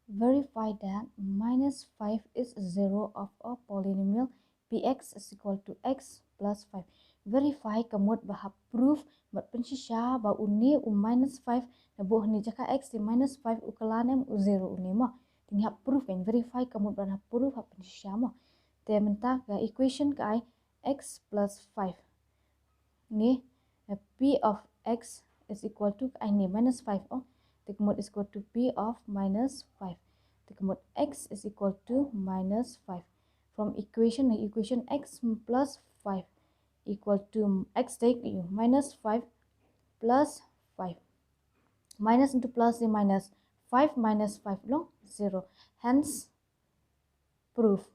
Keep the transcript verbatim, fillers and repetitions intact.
Verify that minus five is zero of a polynomial P X is equal to x plus five. Verify ka mut ba hap proof, bad pynshisha ba une u minus five, na buh ni jaka x di minus five u kylla ne em u zero une mo. Te ngi hap proof kan, verify ka mut ba hap proof, hap pynshisha mo. Te mynta ka equation ka ai x plus five. Ni, eh, P of x is equal to, ai ni minus five, oh. Te ka mut is equal to P of minus five. Te ka mut x is equal to minus five. From equation, eh, equation x plus five equal to x take u minus five plus five. Minus into plus di minus, five minus five long zero. Hence, proof.